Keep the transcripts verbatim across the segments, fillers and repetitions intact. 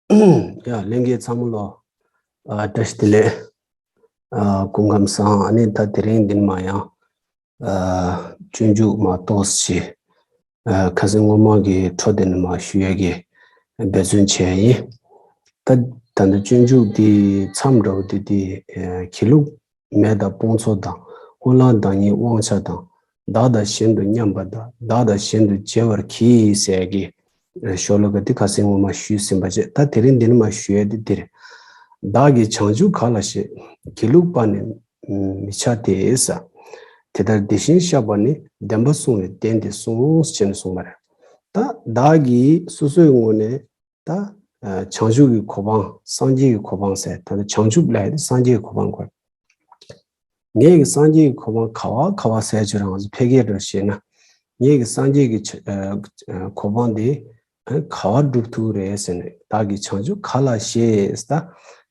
ཡ་ལྷན་རྒྱས་ཚང་མ་ལོ། ཨ་བཀྲ་ཤིས་བདེ་ལེགས། ཨ་སྐུ་ཁམས་བཟང་། ཨ་ནི་ད་དེ་རིང་འདི་ནས་མར་ཡང་ཨ་སྤྱོད་འཇུག་མ་གཏོགས་ཤིག་ཨ་ཁ་སང་སྔོན་མ་གི་འཕྲོ་དེ་ནས་མར་ཞུ་ཡས་ཀྱི་འབད་བརྩོན་བྱས་ཡིན། ད་ད་ལྟ་སྤྱོད་འཇུག་འདི་མཚམས་འདྲ་བོ་འདི་འདི་ཨ་གི་ལུགས་མེ་དང་དཔུང་ཚོགས་དང་། དབུ་ལམ་བདག་ཉིད་དབང་ཆ་དང་། བདག་དང་གཞན་དུ་མཉམ་པ་དང་། བདག་དང་གཞན་དུ་བརྗེ་བར་གྱིས་ཟེར་གྱི་ཤོ་ལོ་ཀ་འདི་ཁ་སང་སྔོན་མ་ཞུས་ཟིན་པ་བྱས། ད་དེ་རིང་འདི་ནས་མར་ཞུ་ཡས་འདི་འདིར། བདག་གིས་བྱང་ཆུབ་ག་ལ་ཞེས། སྒྱིད་ལུག་པ་ནི་མི་བྱ་སྟེ་ཟེར། དེ་ལྟར་དེ་བཞིན་གཤེགས་པ་ནི། བདེན་པ་བསྲུང་བའི་གདེང་དེ་བསྲུང་ཟེར་ནས་གསུངས་པ་རེད། ད་བདག་གིས་སོ་སོའི་ངོས་ནས་ད་ཨ་བྱང་ཆུབ་ཀྱི་གོ་འཕང་། སངས་རྒྱས་ཀྱི་གོ་འཕང་ཟེར། ད་ལྟ་བྱང་ཆུབ་ལབ་ཡ་དེ་སངས་རྒྱས་ཀྱི་གོ་འཕང་གོ། ངེད་ཀྱི་སངས་རྒྱས་ཀྱི་གོ་འཕང་ག་བ་ག་བ་ཟེར་ཆོག་རང་ཚོ་ཕལ་སྐད་འགྲོ་ཤེས་ན། ངེད་ཀྱི་སངས་རྒྱས་ཀྱི་ཆ་ཨ་ཨ་གོ་འཕང་དེ་ཨ་ག་བ་སྒྲུབ་ཐུབ་རེད་ཟེར་ནས། བདག་གིས་བྱང་ཆུབ་ག་ལ་ཞེས། ད་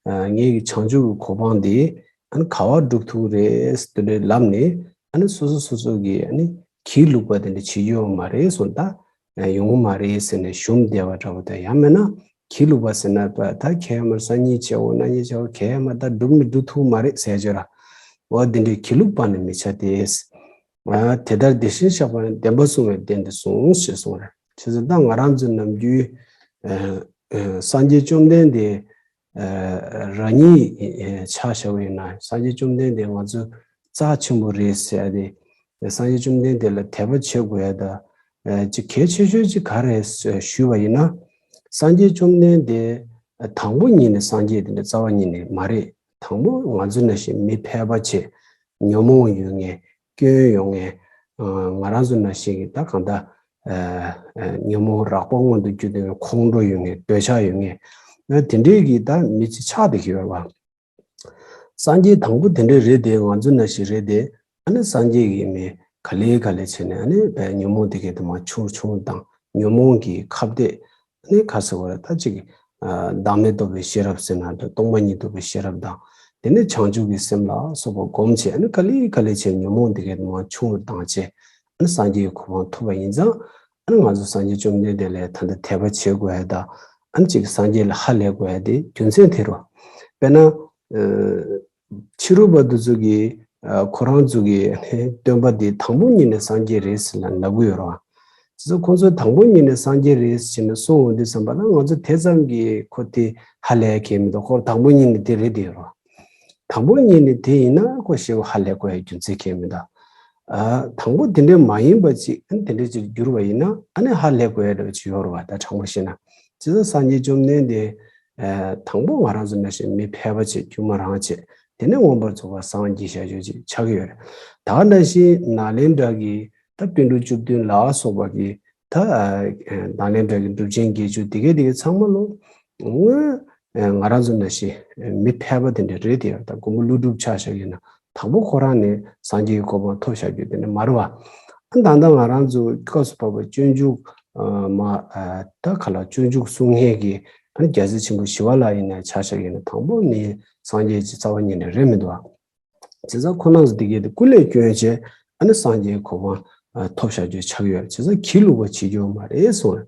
ཨ་ངེད་ཀྱི་བྱང་ཆུབ་ཀྱི་གོ་འཕང་དེ་ཨ་ནི་ག་བ་སྒྲུབ་ཐུབ་རེད་ཟེར་དེ་འདྲའི་ལབ་ནས། ཨ་ནི་སོ་སོ་སོ་སོ་གི་ཨ་ནི་སྒྱིད་ལུག་པ་དེ་འདྲ་བྱེད་རྒྱུ་ཡོད་མ་རེད་གསུངས། ད་ཡོང་གི་མ་རེད་ཟེར་ནས་ཞུམ་བསྡད་པ་འདྲ་བོ་དང་། ཡང་མིན་ན་སྒྱིད་ལུག་པ་ཟེར་ན་པ་ད་གལ་མར་སང་ཉིན་བྱེད་འོ་གནངས་ཉིན་བྱེད་འོ་གལ་མ་ད་སྒྲུབ་མི་སྒྲུབ་ཐུབ་མ་རེད་ཟེར་ཆོག་ར། འོ་འདི་འདྲའི་སྒྱིད་ལུག་པ་ནི་མི་བྱ་སྟེ། ཨ་དེ་ལྟར་དེ་བཞིན་གཤེགས་པ་ནི། བདེན་པ་བསྲུང་བའི་གདེང་དེ་བསྲུང་ཞེས་གསུངས་རེད། བྱས་ཙང་ད་ང་རང་ཚོ་ནམ་རྒྱུན་ཨ་ཨ་སངས་རྒྱས་བཅོམ་ལྡན་འདས་ཨ་རང་ཉིད་ཨ་ཆ་བཞག་པ་ཡིན་ན། སངས་རྒྱས་བཅོམ་ལྡན་འདས་ང་ཚོ་རྩ་ཆེན་པོ་རེད་ཟེར་ཡ་དེ། སངས་རྒྱས་བཅོམ་ལྡན་འདས་ལ་དད་པ་བྱེད་དགོས་ཡ་ད་ཨ་ཅིག་གལ་ཆེ་ཤོས་ཅིག་ག་རེ་ཞུས་པ་ཡིན་ན། སངས་རྒྱས་བཅོམ་ལྡན་འདས་དང་པོ་ཉིད་ནས་སངས་རྒྱས་དེ་འདྲ་རྩ་བ་ཉིད་ནས་མ་རེད། དང་པོ་ང་ཚོ་ནང་བཞིན་མི་ཕལ་པ་བྱས། ཉོན་མོངས་ཡོད་མཁན། སྐྱོན་ཡོད་མཁན། ཨ་ང་རང་ཚོ་ནང་བཞིན་གྱི་ད་གང་ལྟར་ཨ་ཨ་ཉོན་མོངས་རགས་པ་མངོན་དུ་གྱུར་ཏེ་ཁོང་ཁྲོ་ཡོད་མཁན། འདོད་ཆགས་ཡོད་མཁན། ཨ་དེ་འདྲའི་གི་ད་མི་ཚེ་ཆགས་བསྡད་ཀྱི་ཡོད་རེད་བ། སངས་རྒྱས་དང་པོ་དེ་འདྲ་རེད་དེ། ང་ཚོ་ནང་བཞིན་རེད་དེ། ཨ་ནི་སངས་རྒྱས་ཀྱི་མི་ག་ལེ་ག་ལེ་བྱས་ནས། ཨ་ནི་བས་ཉོན་མོངས་དེ་གའི་དེ་མར་ཆུང་ཆུང་དང་། ཉོན་མོངས་ཀྱི་ཁ་གཏད། ཨ་ནི་ག་ཟེར་བ་རེད། ད་ཅིག་ཨ་བདག་མེད་རྟོགས་པའི་ཤེས་རབ་ཟེར་ན་འདྲ། སྟོང་པ་ཉིད་རྟོགས་པའི་ཤེས་རབ་དང་། དེ་ནས་བྱང་ཆུབ་ཀྱི་སེམས་ལ་སོགས་པ་སྒོམ་བྱས། ཨ་ནི་ག་ལེ་ག་ལེ་བྱས་ཉོན་མོངས་དེ་གའི་དེ་མར་ཆུང་རུ་བཏང་བྱས། ཨ་ནི་སངས་རྒྱས་ཀྱི་གོ་འཕང་ཐོབ་པ་ཡིན་ཙང་། ཨ་ནི་ང་ཚོ་སངས་རྒྱས་བཅོམ་ལྡན་འདས་ལ་ད་ལྟ་དད་པ་བྱེད་དགོས་ཡ་ད། ཨ་ནི་ཅིག་སངས་རྒྱས་ལ་ཧ་ལས་དགོས་ཡ་དེ་རྒྱུ་མཚན་དེ་རེད། དཔེར་ན་ཨ་ཕྱི་རོལ་པ་འདི་ཚོ་གིས་ཨ་ཁོ་རང་ཚོ་གི་སྟོན་པ་དེ་དང་པོ་ཉིད་ནས་སངས་རྒྱས་རེད་ཟེར་ལབ་ལབ་གི་ཡོད་རེད་བ། དེ་ཚོ་ཁོ་ཚོ་དང་པོ་ཉིད་ནས་སངས་རྒྱས་རེད་ཟེར་ནས་གསུངས་འོང་དུས་ཙམ་པ་ལ། ང་ཚོ་དེ་ཙམ་གྱིས་ཁོ་དེ་ཧ་ལས་ཀྱི་མི་འདུག་ཁོ་དང་པོ་ཉིད་ནས་དེ་རེད་དེ་ཡོད་རེད་བ། དང་པོ་ཉིད་ནས་དེ་ཡིན་ན་ཁོ་ཞེ་པོ་ཧ་ལས་དགོས་ཡ་རྒྱུ་མཚན་གང་ཡང་མི་འདུག་ཨ་དང་པོ་དེ་འདྲ་མ་ཡིན་པ་ཅིག་ཨ་ནི་དེ་འདྲ་ཅིག་གྱུར་བ་ཡིན་ན། ཨ་ནི་ཧ་ལས་དགོས་ཡ་འདྲ་བ་ཅིག་ཡོད་རེད་བ། ད་དྲང་པོ་བཤད་ན། བྱས་ཙང་སངས་རྒྱས་བཅོམ་ལྡན་འདས་ཨ་དང་པོ་ང་རང་ཚོ་ནང་བཞིན་མི་ཕལ་པ་བྱས། དཀྱུས་མ་རང་བྱས། དེ་ནས་མངོན་པར་རྫོགས་པར་སངས་རྒྱས་བཞག་ཆོག་ཅིག་ཆགས་ཀྱི་ཡོད་རེད། ད་ག་ནང་བཞིན་ནཱ་ལེནྡྲ་གི་ད་པཎ་གྲུབ་བཅུ་བདུན་ལ་སོགས་པ་གི་ད་ཨ་ནཱ་ལེནྡྲ་གི་གྲུབ་ཆེན་བརྒྱད་ཅུ་དེ་གའི་དེ་གའི་ཚང་མ་ལོ། ང་ང་རང་ཚོ་ནང་བཞིན་མི་ཕལ་པ་དེ་འདྲ་རེད་དེ། ད་མགོན་པོ་ཀླུ་སྒྲུབ་ཆ་བཞག་ཡིན་ན། དང་པོ་ཁོ་རང་ནས་སངས་རྒྱས་ཀྱི་གོ་འཕང་ཐོབ་བཞག་རྒྱུ་དེ་འདྲ་མ་རེད་བ། ཨ་ད་ལྟ་ང་རང་ཚོ་སྐབས་སུ་བབས་པ་སྤྱོད་འཇུག་ཨ་མ་ཨ་ད་ག་ལ་སྤྱོད་འཇུག་སྲུང་མཁན་གྱི་ཨ་ནི་རྒྱལ་སྲས་ཆེན་པོ་ཞི་བ་ལྷ་ཡིན་ན་ཆ་བཞག་ཡིན་ན། དང་པོ་ནས་སངས་རྒྱས་ཀྱི་རྩ་བ་ཉིད་ནས་རེད་མི་འདུག་བ། བྱས་ཙང་ཁོ་རང་ཚོ་དེ་གའི་དེ་ཀུན་ལས་བསྐྱོན་བྱས། ཨ་ནི་སངས་རྒྱས་གོ་འཕང་ཨ་ཐོབ་བཞག་རྒྱུ་ཆགས་ཡོད། བྱས་ཙང་སྒྱིད་ལུག་པ་བྱེད་རྒྱུ་མ་རེད་གསུངས།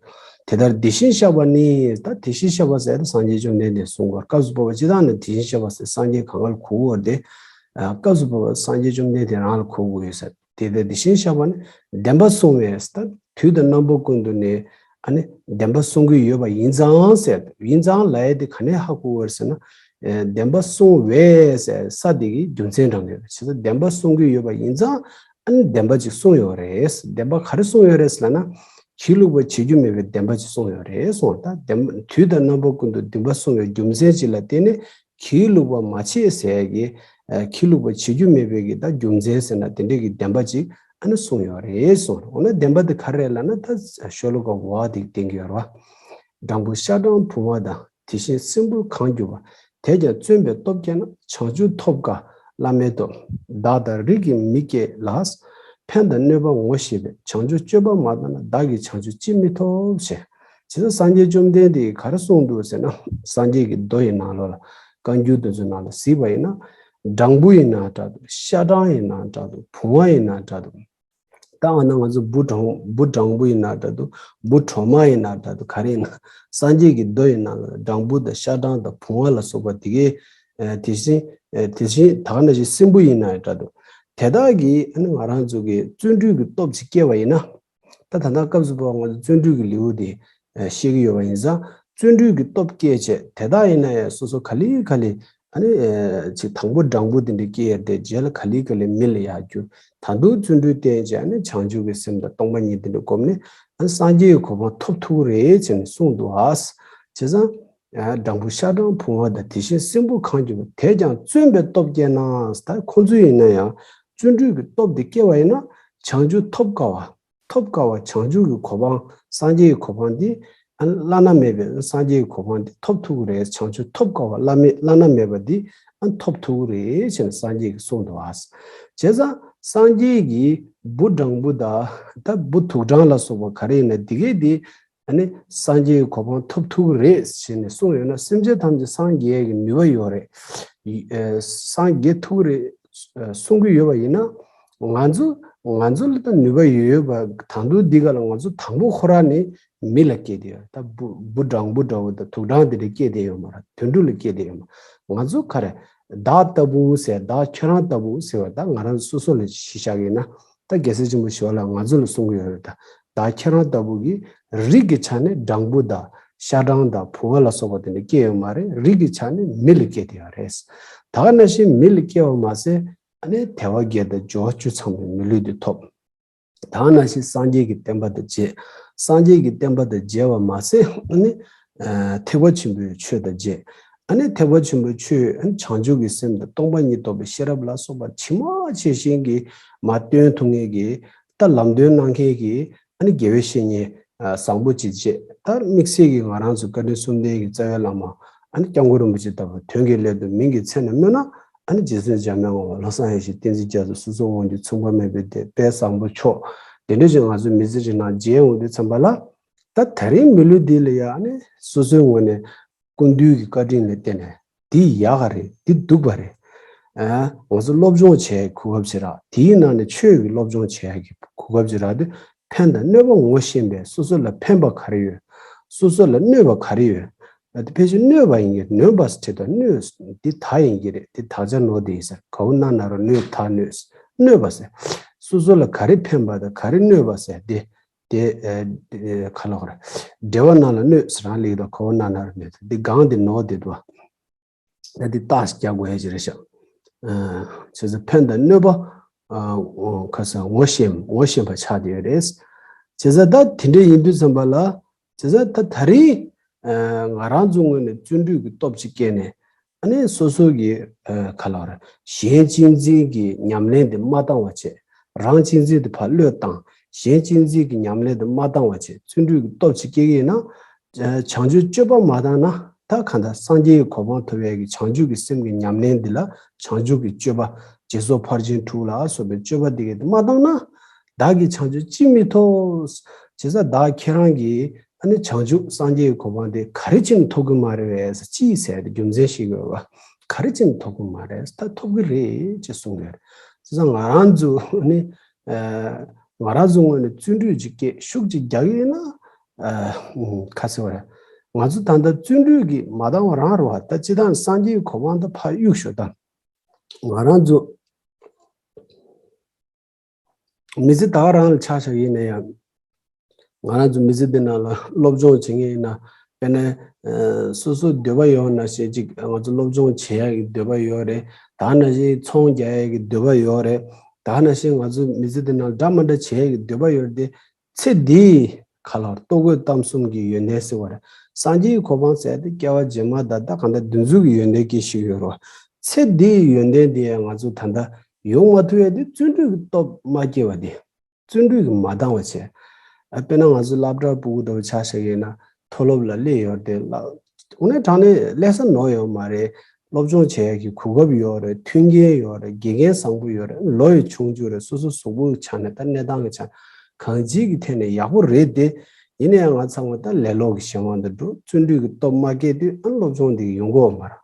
དེ་ལྟར་དེ་བཞིན་གཤེགས་པ་ནི། ད་དེ་བཞིན་གཤེགས་པ་ཟེར་ཏེ་སངས་རྒྱས་བཅོམ་ལྡན་འདས་གསུངས་པ། སྐབས་སུ་བབས་པ་སྤྱིར་བཏང་ནི་དེ་བཞིན་གཤེགས་པ་ཟེར་སངས་རྒྱས་གང་ག་ལ་གོ་དགོས་ཏེ། ཨ་སྐབས་སུ་བབས་པ་སངས་རྒྱས་བཅོམ་ལྡན་འདས་རང་ལ་གོ་དགོས་ཡོད་ཟེར། དེ་ལྟར་དེ་བཞིན་གཤེགས་པ་ནི། བདེན་པ་བསྲུང་བའི་ཟེར། ད་དུས་དང་རྣམ་པ་ཀུན་ཏུ་ནི་ཨ་ནི་བདེན་པ་བསྲུང་གི་ཡོད་པ་ཡིན་ཙང་ཟེར། ཡིན་ཙང་ལབ་ཡ་དེ་ག་ནས་ཧ་གོ་དགོས་ཟེར་ན། ཨེ་བདེན་པ་བསྲུང་བའི་ཟེར་ས་དེ་གི་རྒྱུ་མཚན་དྲངས་ཡོད་རེད། བྱས་ཙང་བདེན་པ་བསྲུང་གི་ཡོད་པ་ཡིན་ཙང་ཨ་ནི་བདེན་པ་ཅིག་བསྲུངས་ཡོད་རེད། བདེན་པ་ག་རེ་བསྲུངས་ཡོད་རེད་ཟེར་ལབ་ན། སྒྱིད་ལུག་པ་བྱེད་རྒྱུ་མེད་པའི་བདེན་པ་ཅིག་བསྲུངས་ཡོད་རེད་གསུངས། ད་བདེན་དུས་དང་རྣམ་པ་ཀུན་ཏུ་བདེན་པ་བསྲུང་བའི་རྒྱུ་མཚན་ཅིག་ལ་བརྟེན་ནས་སྒྱིད་ལུག་པ་མ་བྱེད་ཟེར་གྱི་ཨ་སྒྱིད་ལུག་པ་བྱེད་རྒྱུ་མེད་པའི་གི་ད་རྒྱུ་མཚན་ཟེར་ན་དེ་འདྲའི་གི་བདེན་པ་ཅིག་ཨ་ནི་གསུངས་ཡོད་རེད་གསུངས། འོ་ན་བདེན་པ་དེ་ག་རེ་རེད་ལབ་ན། ད་ཤོ་ལོ་ཀ་འོ་དེ་བསྟན་གྱི་ཡོད་རེད་བ། སྦྲང་བུ་ཤ་སྦྲང་བུང་བ་དང་། དེ་བཞིན་སྲིན་བུར་གང་གྱུར་པ། དེས་ཀྱང་བརྩོན་པས་སྟོབས་བསྐྱེད་ན། བྱང་ཆུབ་ཐོབ་དཀའ་བླ་མེད་དོ། བདག་དང་རིགས་ཀྱི་མི་སྐྱེ་ལ། ཕན་དང་གནོད་པ་ངོ་ཤེས་པས། བྱང་ཆུབ་སྤྱོད་པ་མ་བཏང་ན། བདག་གིས་བྱང་ཆུབ་ཅིས་མི་ཐོབ་ཞེས། བྱས་ཙང་སངས་རྒྱས་བཅོམ་ལྡན་འདས་ཀྱིས་ག་རེ་གསུངས་འདུག་ཟེར་ན། སངས་རྒྱས་ཀྱི་མདོ་ཡི་ནང་ལོགས་ལ་བཀའ་འགྱུར་དེ་ཚོའི་ནང་ལ་གཟིགས་པ་ཡིན་ན། སྦྲང་བུ་ཡིན་ན་འདྲ་འདུག་ཤ་སྦྲང་ཡིན་ན་འདྲ་འདུག་བུང་བ་ཡིན་ན་འདྲ་འདུག་ད་འོ་ན་ང་ཚོ་འབུ་སྦྲང་འབུ་སྦྲང་བུ་ཡིན་ན་འདྲ་འདུག་འབུ་གྲོག་མ་ཡིན་ན་འདྲ་འདུག་ག་རེ་ཡིན་ན་སངས་རྒྱས་ཀྱི་མདོ་ཡིན་ན་སྦྲང་བུ་དང་ཤ་སྦྲང་དང་བུང་བ་ལ་སོགས་པ་དེ་གའི་ཨ་དེ་བཞིན་ཨ་དེ་བཞིན་ད་ག་ནང་བཞིན་སྲིན་བུ་ཡིན་ན་འདྲ་འདུག་དེ་དག་གིས་ཨ་ནི་ང་རང་ཚོ་གི་བརྩོན་འགྲུས་ཀྱི་སྟོབས་ཅིག་སྐྱེ་བ་ཡིན་ན། ད་ད་ལྟ་སྐབས་སུ་བབ་ང་ཚོ་བརྩོན་འགྲུས་ཀྱི་ལེའུ་དེ་ཨ་བཤད་ཀྱི་ཡོད་པ་ཡིན་ཙང་བརྩོན་འགྲུས་ཀྱི་སྟོབས་སྐྱེས་བྱས་དེ་དག་ཡིན་ན་ཡང་སོ་སོ་ག་ལེ་ག་ལེ་ཨ་ནི་ཨ་ཅིག་དང་པོ་སྦྲང་བུ་དེ་འདྲ་སྐྱེས་ཡོད་དེ་རྗེས་ལ་ག་ལེ་ག་ལེ་མི་ལ་ཡར་གྱུར། ད་དུང་བརྩོན་འགྲུས་བསྟེན་བྱས་ཨ་ནི་བྱང་ཆུབ་ཀྱི་སེམས་དང་སྟོང་པ་ཉིད་དེ་འདྲ་བསྒོམས་ནས་ཨ་ནི་སངས་རྒྱས་ཀྱི་གོ་འཕང་ཐོབ་ཐུབ་ཀྱི་རེད་ཅེས་ནས་གསུངས་འདུག་ཨ། བྱས་ཙང་ཨ་སྦྲང་བུ་ཤ་སྦྲང་བུང་བ་དང་དེ་བཞིན་སྲིན་བུ་གང་གྱུར་པ་དེས་ཀྱང་བརྩོན་པའི་སྟོབས་སྐྱེས་ན། ད་ཁོང་ཚོ་ཡིན་ན་ཡང་བརྩོན་འགྲུས་ཀྱི་སྟོབས་དེ་སྐྱེ་བ་ཡིན་ན་བྱང་ཆུབ་ཐོབ་དཀའ་བ། ཐོབ་དཀའ་བ་བྱང་ཆུབ་ཀྱི་གོ་འཕང་སངས་རྒྱས་ཀྱི་གོ་འཕང་འདི་ཨ་བླ་ན་མེད་པའི་སངས་རྒྱས་ཀྱི་གོ་འཕང་འདི་ཐོབ་ཐུབ་ཀྱི་རེད། བྱང་ཆུབ་ཐོབ་དཀའ་བ་བླ་མེད་བླ་ན་མེད་པ་འདི་ཨ་ཐོབ་ཐུབ་ཀྱི་རེད་ཅེས་ནས་སངས་རྒྱས་ཀྱིས་གསུངས་འདུག་ཨ། བྱས་ཙང་སངས་རྒྱས་ཀྱིས་འབུ་སྦྲང་བུ་དང་ད་འབུ་དུག་སྦྲང་ལ་སོགས་པ་ག་རེ་ཡིན་ན་འདི་གས་འདི་ཨ་ནི་སངས་རྒྱས་ཀྱི་གོ་འཕང་ཐོབ་ཐུབ་ཀྱི་རེད་ཅེས་ནས་གསུངས་ཡོད་ན་སེམས་ཅན་ཐམས་ཅད་སངས་རྒྱས་ཀྱི་ནུས་པ་ཡོད་རེད། ཡི་ཨ་སངས་རྒྱས་ཐུབ་ཀྱི་རེད། གསུང་གི་ཡོད་པ་ཡིན་ན། ང་ཚོ་ང་ཚོ་ལ་ད་ནུས་པ་ཡོད་ཡོད་པ་ད་དུང་འདི་ག་ལ་ང་ཚོ་དང་པོ་ཁོ་རང་ནི་མི་ལ་སྐྱེས་ཏེ་ཡོད། ད་འབུ་འབུ་སྦྲང་བུ་འདྲ་བོ་དང་དུག་སྦྲང་དེ་འདྲ་སྐྱེས་ཏེ་ཡོད་མ་རེད། དུད་འགྲོ་ལ་སྐྱེས་ཏེ་ཡོད་མ་རེད། ང་ཚོ་ག་རེ་བདག་ལྟ་བུ་ཟེར་བདག་ཁྱེད་རང་ལྟ་བུ་ཟེར་བ་ད་ང་རང་སོ་སོ་ལ་གཞི་བཞག་ཡིན་ན་ད་རྒྱལ་སྲས་ཆེན་པོ་ཞི་བ་ལྷ་ང་ཚོ་ལ་གསུང་གི་ཡོད་རེད། ད་བདག་ཁྱེད་རང་ལྟ་བུ་གི་རིགས་ཀྱི་ཆ་ནས་སྦྲང་བུ་དང་ཤ་སྦྲང་དང་བུང་བ་ལ་སོགས་པ་དེ་འདྲ་སྐྱེས་ཡོད་མ་རེད། རིགས་ཀྱི་ཆ་ནས་མི་ལ་སྐྱེས་ཏེ་ཡོད་རེད། ད་ག་ནང་བཞིན་མི་ལ་སྐྱེ་བ་མ་ཟད། ཨ་ནི་དལ་བ་བརྒྱད་དང་འབྱོར་བ་བཅུ་ཚང་བའི་མི་ལུས་དེ་ཐོབ། ད་ག་ནང་བཞིན་སངས་རྒྱས་ཀྱི་བསྟན་པ་དང་མཇལ། སངས་རྒྱས་ཀྱི་བསྟན་པ་དང་མཇལ་བ་མ་ཟད་ཨ་ནི་ཨ་ཐེག་པ་ཆེན་པོའི་ཆོས་དང་མཇལ། ཨ་ནི་ཐེག་པ་ཆེན་པོའི་ཆོས་ཨ་ནི་བྱང་ཆུབ་ཀྱི་སེམས་དང་སྟོང་པ་ཉིད་རྟོགས་པའི་ཤེས་རབ་ལ་སོགས་པ་ཇི་མ་ཇི་བཞིན་གྱིས་མར་སྟོན་ཐུབ་མཁན་གྱི་ད་ལམ་སྟོན་གནང་མཁན་གྱི་ཨ་ནི་དགེ་བའི་བཤེས་གཉེན་ཨ་བཟང་པོ་ཅིག་བྱས། ད་དམིགས་བསལ་གྱིས་ང་རང་ཚོ་བཀའ་དྲིན་གསུམ་ལྡན་གྱི་རྩ་བའི་བླ་མ་ཨ་ནི་སྐྱབས་མགོན་རིན་པོ་ཆེ་ལྟ་བུ་དོན་གྱི་སླད་དུ་མིང་གི་མཚན་ནས་སྨོས་ན་ཨ་ནི་རྗེ་བཙུན་འཇམ་དབྱངས་དབང་པོ་བློ་བཟང་ཡེ་ཤེས་བསྟན་འཛིན་རྒྱ་མཚོ་སོ་སོའི་དབང་སྒྱུར་མཚུངས་པ་མེད་པའི་སྡེ་དཔལ་བཟང་པོ་མཆོག་དེ་འདྲ་ཞིག་ང་ཚོ་མི་ཚེ་རིང་ལ་མཇལ་འོང་དུས་ཙམ་པ་ལ་ད་ད་རིང་མི་ལུས་འདི་ལ་ཡང་ཨ་ནི་སོ་སོའི་ངོས་ནས། སྐུ་མདུན་གྱི་བཀའ་དྲིན་ལ་བརྟེན་ནས་འདི་ཡག་ག་རེད། འདི་སྡུག་པ་རེད། ཨ་ང་ཚོ་སློབ་སྦྱོང་བྱེད་ཡག་གི་གོ་སྐབས་ཅིག་རག་དེའི་ནང་ནས་ཆོས་ཀྱི་སློབ་སྦྱོང་བྱེད་ཡག་གི་གོ་སྐབས་ཅིག་རག་དུས་ཕན་དང་གནོད་པ་ངོ་ཤེས་པའི་སོ་སོ་ལ་ཕན་པ་ག་རེ་ཡོད། སོ་སོ་ལ་གནོད་པ་ག་རེ་ཡོད། ཨ་དེ་ཕལ་ཆེར་གནོད་པ་ཡིན་གྱི་གནོད་པ་ཟེར་དང་གནོད་འདི་ད་ཡིན་གྱི་རེད། འདི་དག་ཆ་ནོར་དེ་ཡིན་ཟེར་ག་བོ་ན་ན་རོ་གནོད་ད་གནོད་གནོད་པ་ཟེར་སོ་སོ་ལ་ག་རེ་ཕན་པ་དང་ག་རེ་གནོད་པ་ཟེར་དེ། དེ་ཨ་ཁ་ལོ་ར། འབྲེལ་བ་ནང་ལ་གནོད་ཟེར་རང་ལེགས་དང་ཁོ་བོ་ན་ན་ར་གནོད་དེ་གང་དེ་ནོར་དེ་དུ་བ། ད་དེ་རྟགས་རྒྱག་དགོས་ཡ་ཅི་རེད་ཤག་ཨ་བྱས་ཙང་ཕན་དང་གནོད་པ་ཨ་ཁ་ས་ངོ་ཤེས་ངོ་ཤེས་པ་ཆགས་བསྡད་ཡོད་རེད། བྱས་ཙང་ད་དེ་འདྲ་ཡིན་དུས་ཙམ་པ་ལ་བྱས་ཙང་ད་ད་རེས་ཨ་ང་རང་ཚོ་ངོས་ནས་བརྩོན་འགྲུས་ཀྱི་སྟོབས་ཅིག་བསྐྱེད་ནས། ཨ་ནི་སོ་སོ་གི་ཨ་ག་ལ་བར་གཞན་གཅེས་འཛིན་གྱི་ཉམས་ལེན་དེ་མ་བཏང་བ་བྱས། རང་གཅེས་འཛིན་དེ་ཕར་བློས་བཏང་། གཞན་གཅེས་འཛིན་གྱི་ཉམས་ལེན་དེ་མ་བཏང་བ་བྱས་བརྩོན་འགྲུས་ཀྱི་སྟོབས་ཅིག་སྐྱེ་གི་ཡིན་ན། ཨ་བྱང་ཆུབ་སྤྱོད་པ་མ་བཏང་ན་ད་གང་ལྟར་སངས་རྒྱས་ཀྱི་གོ་འཕང་ཐོབ་ཡས་ཀྱི་བྱང་ཆུབ་ཀྱི་སེམས་ཀྱི་ཉམས་ལེན་འདི་ལ་བྱང་ཆུབ་ཀྱི་སྤྱོད་པ་བྱེད་སོགས་ཕར་ཕྱིན་དྲུག་ལ་སོགས་པའི་སྤྱོད་པ་འདི་གས་དེ་མ་བཏང་ན། བདག་གིས་བྱང་ཆུབ་ཅིས་མི་ཐོབ། བྱས་ཙང་བདག་ཁྱེད་རང་གིས་ཨ་ནི་བྱང་ཆུབ་སངས་རྒྱས་ཀྱི་གོ་འཕང་དེ་ག་རེ་བྱས་ནས་ཐོབ་ཀྱི་མ་རེད་པས་ཅིས་ཟེར་ཏེ་རྒྱུ་མཚན་ཤེས་དགོས་པ། ག་རེ་བྱས་ནས་ཐོབ་ཀྱི་མ་རེད། ད་ཐོབ་ཀྱི་རེད་ཅེས་གསུངས་ཡོད་རེད། བྱས་ཙང་ང་རང་ཚོ་ཨ་ནི་ཨ་ང་རང་ཚོ་ངོས་ནས་བརྩོན་འགྲུས་ཅིག་བསྐྱེད་ཤུགས་ཅིག་རྒྱག་གི་ཡིན་ན་ཨ་ཁ་ཚེ་བ་རེད། ང་ཚོ་ད་ལྟ་བརྩོན་འགྲུས་ཀྱིས་མ་འདང་བ་རང་རེད་པ། ད་སྤྱིར་བཏང་སངས་རྒྱས་ཀྱི་གོ་འཕང་ད་ཕར་གཡུག་ཞོག་ད་ང་རང་ཚོ། མི་ཚེ་ད་ག་རང་ལ་ཆ་བཞག་ཡིན་ན་ཡང་། ང་རང་ཚོ་མི་ཚེ་འདི་ནང་ལ་སློབ་སྦྱོང་བྱེད་མཁན་ཡིན་ན། དཔེར་ན། ཨ་སོ་སོའི་འདོད་པ་ཡོད་ན་ཞེ་གཅིག་ང་ཚོ་སློབ་སྦྱོང་བྱེད་ཡག་གི་འདོད་པ་ཡོད་རེད། ད་ག་ནང་བཞིན་ཚོང་རྒྱག་ཡག་གི་འདོད་པ་ཡོད་རེད། ད་ག་ནང་བཞིན་ང་ཚོ་མི་ཚེ་འདི་ནང་འདྲ་མི་འདྲ་བྱེད་ཡག་གི་འདོད་པ་ཡོད་རེད་དེ། ཚེ་འདིའི་ཁ་ལ་ལྟོ་གོས་གཏམ་གསུམ་གྱི་ཡོན་ཏན་ཟེར་བ་རེད། སངས་རྒྱས་ཀྱི་གོ་འཕང་ཟེར་དེ་སྐྱེ་བ་རྗེས་མ་ད་ལྟ་གང་ལྟར་འདི་ཚོ་གི་ཡོན་ཏན་སྐྱེ་ཤེས་ཡོད་རེད། ཚེ་འདིའི་ཡོན་ཏན་དེ་ང་ཚོ་ད་ལྟ་ཡོང་མ་ཐུབ་ཡ་དེ་བརྩོན་འགྲུས་ཀྱི་སྟོབས་མ་སྐྱེས་པ་དེ། བརྩོན་འགྲུས་ཀྱིས་མ་འདང་བ་བྱས། ཨ་དཔེར་ན་ང་ཚོ་སློབ་གྲྭ་ཕྲུ་གུ་འདྲ་བོ་ཆ་བཞག་ཡིན་ན་མཐོ་སློབ་ལ་སླེབས་ཡོད་རེད་དེ་ལ། དངོས་གནས་དྲང་གནས་སླེབས་ས་ནོར་ཡོད་མ་རེད། སློབ་སྦྱོང་བྱེད་ཡག་གི་གོ་སྐབས་ཡོད་རེད། མཐུན་རྐྱེན་ཡོད་རེད། དགེ་རྒན་བཟང་པོ་ཡོད་རེད། ལོ་ཡང་ཆུང་ཆུང་རེད། སོ་སོ་གཟུགས་པོའི་ཆ་ནས་ད་གནས་སྟངས་ཀྱི་ཆ་ནས་གང་ཅིའི་ཐད་ནས་ཡག་པོ་རེད་དེ། ཡིན་ན་ཡང་ང་ཚང་མ་ད་ལེ་ལོ་གི་གཞན་དབང་དུ་འགྲོ། བརྩོན་འགྲུས་ཀྱི་སྟོབས་མ་སྐྱེས་དུས་ཨ་སློབ་སྦྱོང་འདི་ཡོང་གི་ཡོད་མ་རེད།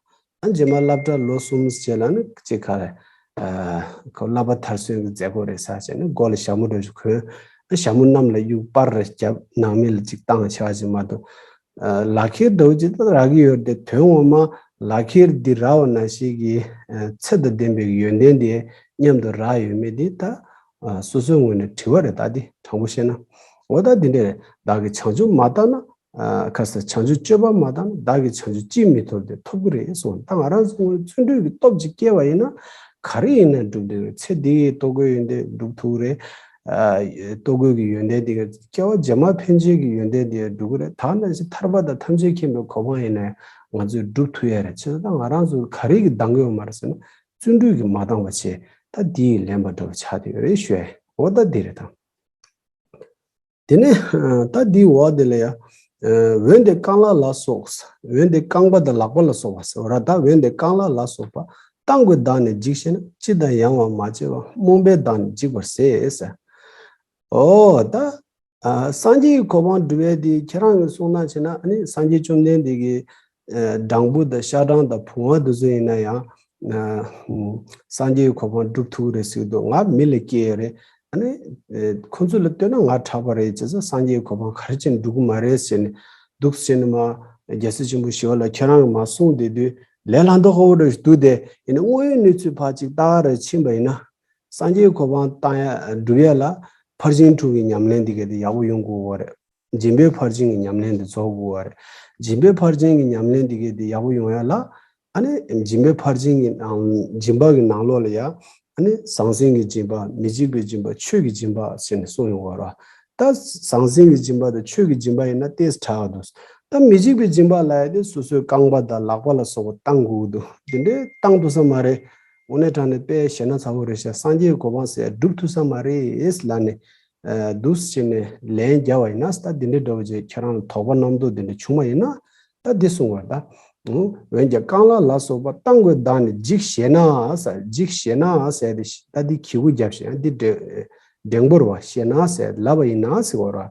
ཨ་རྗེས་མ་སློབ་གྲྭ་ལོ་གསུམ་རྗེས་ལ་ནི་གཅིག་ག་རེ། ཁོ་བསླབ་པ་མཐར་སོན་གྱི་མཛད་སྒོ་རེད་ཟེར་བྱས་ནས་མགོ་ལ་ཞྭ་མོ་འདྲ་ཞིག་གོན། ཞྭ་མོ་གནམ་ལ་གཡུག་པར་རེ་བརྒྱབ། ནང་མི་ལ་ཅིག་བཏང་བྱས་པ་ཅིག་མ་གཏོགས། ལག་ཁྱེར་འདྲ་བོ་ཅིག་ད་རག་གི་ཡོད་རེད་དེ། དོན་ངོ་མ་ལག་ཁྱེར་འདི་རག་པ་ནང་བཞིན་གྱི་ཚད་དང་ལྡན་པའི་ཡོན་ཏན་དེ་མཉམ་དུ་རག་ཡོད་མེད་དེ་ད་སོ་སོའི་ངོས་ནས་དྲི་བ་རེད། ད་འདི་དྲང་པོ་བཤད་ན། འོ་ད་འདི་འདྲ་རེད། བདག་གིས་བྱང་ཆུབ་མ་བལྟ་ན། ཁ་ས་བྱང་ཆུབ་སྤྱོད་པ་མ་བཏང་ན་བདག་གིས་བྱང་ཆུབ་ཅིས་མི་ཐོབ་སྟེ། ཐོབ་ཀྱི་རེད་གསུངས། ད་ང་རང་ཚོ་བརྩོན་འགྲུས་ཀྱི་སྟོབས་ཅིག་སྐྱེས་པ་ཡིན་ན། ག་རེ་ཡིན་ན་འགྲུབ་བསྡད་རེད། ཚེ་འདི་ཡི་ལྟོ་གོས་ཡོན་ཏན་འགྲུབ་ཐུབ་རེད། ལྟོ་གོས་ཀྱི་ཡོན་ཏན་དེ་ག་སྐྱེ་བ་རྗེས་མ་ཕན་ཆད་ཀྱི་ཡོན་ཏན་དེ་འགྲུབ་ཀྱི་རེད། ད་ནང་བཞིན་ཐར་པ་དང་ཐམས་ཅད་མཁྱེན་པའི་གོ་འཕང་ཡིན་ན་ང་ཚོས་འགྲུབ་ཐུབ་ཡ་རེད། བྱས་ཙང་ད་ང་རང་ཚོ་ག་རེ་གིས་འདང་གི་ཡོད་མ་རེད་ཟེར་ན། བརྩོན་འགྲུས་ཀྱིས་མ་འདང་བ་བྱས། ད་འདི་ཡིས་ལན་པ་འདྲ་བོ་ཆགས་བསྡད་ཡོད་རེད་ཞུ་ཡ་ཡིན། འོ་ད་འདི་རེད་ད། དེ་ནས་ད་འདིའི་འོག་དེ་ལ་ཡ། འོན་ཏེ་རྐང་ལག་ལ་སོགས། འོན་ཏེ་རྐང་པ་དང་ལག་པ་ལ་སོགས་པ་ཟེར་བ་ར། ད་འོན་ཏེ་རྐང་ལག་ལ་སོགས་པ་བཏང་དགོས་བདག་ནི་འཇིགས་ཤེ་ན། ཅི་དང་ཡང་བ་མ་བྱས་པ། རྨོངས་པས་བདག་ནི་འཇིགས་པར་ཟད་ཟེར། འོ་ད། སངས་རྒྱས་ཀྱི་གོ་འཕང་སྒྲུབ་ཡས་དེ་ཁྱེད་རང་གིས་གསུངས་ན་བྱས་ན། ཨ་ནི་སངས་རྒྱས་བཅོམ་ལྡན་འདས་ཀྱི་སྦྲང་བུ་དང་ཤ་སྦྲང་དང་བུང་བ་དེ་ཚོ་ཡིན་ན་ཡང་། སངས་རྒྱས་ཀྱི་གོ་འཕང་སྒྲུབ་ཐུབ་ཀྱི་རེད་ཟེར་གྱི་འདུག་ང་མི་ལ་སྐྱེས་ཡོད་རེད། ཨ་ནི། ཁོ་ཚོ་ལ་ལྟོས་ན་ང་དྲག་པ་རེད། བྱས་ཙང་སངས་རྒྱས་ཀྱི་གོ་འཕང་ག་རེ་བྱས་ནས་འགྲུབ་ཀྱི་མ་རེད་ཟེར་ནས་འདུག་ཟེར་ནས་མ། རྒྱལ་སྲས་ཆེན་པོ་ཞི་བ་ལྷ་ཁྱེད་རང་གིས་མ་གསུངས་བསྡད་དུས་ལས་སླ་མདོག་ཁ་པོ་འདྲ་ཞིག་འདུག་སྟེ། ཡིན་ན་དངོས་ཡོད་གནས་ཚུལ་ཕར་ཅིག་ལྟ་ག་རེ་ཕྱིན་པ་ཡིན་ན། སངས་རྒྱས་ཀྱི་གོ་འཕང་བཏང་ཡ་སྒྲུབ་ཡ་ལ་ཕར་ཕྱིན་དྲུག་གི་ཉམས་ལེན་འདི་ག་དེ་ཡག་པོ་ཡོང་དགོས་པ་རེད། སྦྱིན་པའི་ཕར་ཕྱིན་གྱི་ཉམས་ལེན་དེ་རྫོགས་དགོས་པ་རེད། སྦྱིན་པའི་ཕར་ཕྱིན་གྱི་ཉམས་ལེན་འདི་ག་དེ་ཡག་པོ་ཡོང་ཡ་ལ། ཨ་ནི་སྦྱིན་པའི་ཕར་ཕྱིན་གྱི་ནང་། སྦྱིན་པ་གི་ནང་ལོགས་ལ་ཡ། ཨ་ནི་ཟང་ཟིང་གི་སྦྱིན་པ། མི་འཇིགས་པའི་སྦྱིན་པ། ཆོས་ཀྱི་སྦྱིན་པ་ཟེར་ནས་གསུངས་ཡོང་བ་རེད། ད་ཟང་ཟིང་གི་སྦྱིན་པ་དང་ཆོས་ཀྱི་སྦྱིན་པ་ཡིན་ན་ཏོག་ཙམ་དྲག་འདུག་ད་མི་འཇིགས་པའི་སྦྱིན་པ་ལབ་ཡ་དེ་སོ་སོའི་རྐང་པ་དང་ལག་པ་ལ་སོགས་པ་བཏང་དགོས་ཀྱི་འདུག་དེ་འདྲའི་བཏང་ཐུབ་ས་མ་རེད། དངོས་གནས་དྲང་གནས་དཔེ་ཞེ་ན་ཚ་པོ་རེད་ཤག་སངས་རྒྱས་ཀྱི་གོ་འཕང་ཟེར་སྒྲུབ་ཐུབ་ས་མ་རེད་ལབ་ནས། འདུག་སེ་བྱས་ནས་ལན་རྒྱབ་པ་ཡིན་ན། ད་འདི་འདྲའི་འདྲ་བོ་ཅིག་ཁྱེད་རང་ལ་དོགས་པ་རྣམ་རྟོག་འདི་འདྲ་བྱུང་བ་ཡིན་ན། ད་འདི་གསུང་བར་ད། འོན་ཀྱང་རྐང་ལག་ལ་སོགས་པ་བཏང་དགོས་བདག་ནི་འཇིགས་ཤེ་ན་ཟེར། འཇིགས་ཤེ་ན་ཟེར་ཏེ། ད་འདི་གི་གུ་རྒྱབ་ཤེ་ན། འདི་འགྲེང་བུ་རེད་བ། ཤེ་ན་ཟེར་ལབ་པ་ཡིན་ན་ཟེར་བ་རེད།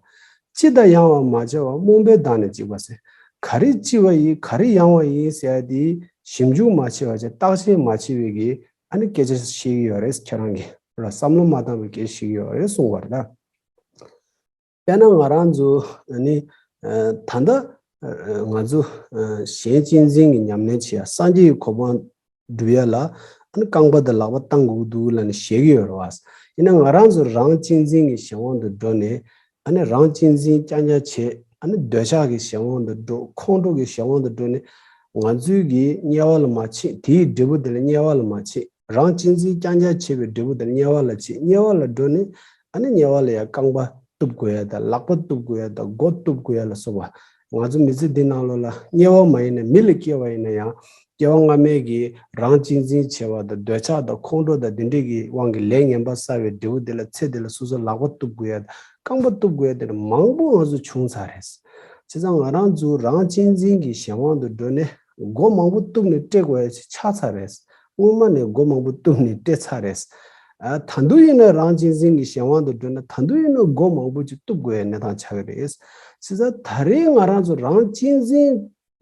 ཅི་དང་ཡང་བ་མ་བྱས་པ། རྨོངས་པས་བདག་ནི་འཇིགས་པར་ཟད། ག་རེ་ལྕི་བ་ཡིན། ག་རེ་ཡང་བ་ཡིན་ཟེར་ཡ་དེ་ཞིབ་འཇུག་མ་བྱས་པ་བྱས། བརྟག་དཔྱད་མ་བྱས་པའི་གི་ཨ་ནི་སྐད་ཆ་བཤད་ཀྱི་ཡོད་རེད། ཁྱེད་རང་གིས་ར་བསམ་བློ་མ་བཏང་བའི་སྐད་ཆ་བཤད་ཀྱི་ཡོད་རེད་གསུང་བ་རེད་ད། དཔེར་ན་ང་རང་ཚོ་ནི་ད་ལྟ་ང་ཚོ་གཞན་གཅེས་འཛིན་གྱི་ཉམས་ལེན་བྱེད་ཡ། སངས་རྒྱས་ཀྱི་གོ་འཕང་སྒྲུབ་ཡ་ལ་ཨ་ནི་རྐང་པ་དང་ལག་པ་བཏང་དགོས་ཀྱི་འདུག་ལབ་ནས་བཤད་ཀྱི་ཡོད་རེད་བ། ཡིན་ན་ང་རང་ཚོ་རང་གཅེས་འཛིན་གྱི་གཞན་དབང་དུ་འགྲོ་ནས། ཨ་ནི་རང་གཅེས་འཛིན་རྐྱང་རྐྱང་བྱེད། ཨ་ནི་འདོད་ཆགས་ཀྱི་གཞན་དབང་དུ་འགྲོ། ཁོང་ཁྲོ་གི་གཞན་དབང་དུ་འགྲོ་ནས་ང་ཚོའི་གི་དམྱལ་བ་ལ་མར་ཕྱིན། དེའི་འབྲས་བུ་དེ་ལ་དམྱལ་བ་ལ་མར་ཕྱིན། རང་གཅེས་འཛིན་རྐྱང་རྐྱང་བྱས་པའི་འབྲས་བུ་དེ་ལ་དམྱལ་བ་ལ་ཕྱིན། དམྱལ་བ་ལ་འགྲོ་ནས་ཨ་ནི་དམྱལ་བ་ལ་ཡ་རྐང་པ་གཏུབ་དགོས་ཡ་དང་། ལག་པ་གཏུབ་དགོས་ཡ་དང་། མགོ་གཏུབ་དགོས་ཡ་ལ་སོགས་པ། ང་ཚོ་མི་ཚེ་འདི་ནང་ལོགས་ལ་དམྱལ་བ་མ་ཡིན་ན་མི་ལ་སྐྱེ་བ་ཡིན་ན་ཡང་། སྐྱེ་བ་སྔ་མའི་གི་རང་གཅེས་འཛིན་བྱས་པ་དང་། འདོད་ཆགས་དང་ཁོང་ཁྲོ་དང་དེ་འདྲས་ཀྱི་དབང་གིས་ལས་ངན་པ་བསགས་པའི་འབྲས་བུ་དེ་ལ། ཚེ་འདི་ལ་སོ་སོ་ལག་པ་གཏུབ་དགོས་ཡ་དང་། རྐང་པ་གཏུབ་དགོས་ཡ་དེ་འདྲ་མང་པོ་ང་ཚོ་བྱུང་ཚར་རེད། བྱས་ཙང་ང་རང་ཚོ་རང་གཅེས་འཛིན་གྱི་གཞན་དབང་དུ་འགྲོ་ནས་མགོ་མང་པོ་གཏུབ་ནས་སྤྲད་དགོས་ཡ་ཆགས་ཚར་རེད། སྔོན་མ་ནས་མགོ་མང་པོ་གཏུབ་ནས་སྤྲད་ཚར་རེད། ཨ། ད་དུང་ཡིན་ན་རང་གཅེས་འཛིན་གྱི་གཞན་དབང་དུ་འགྲོ་ན། ད་དུང་ཡིན་ན་མགོ་མང་པོ་ཅིག་གཏུབ་དགོས་ཡ་གནས་སྟངས་ཆགས་ཀྱི་རེད། བྱས་ཙང་ད་རེས་ང་རང་ཚོ་རང་གཅེས་འཛིན་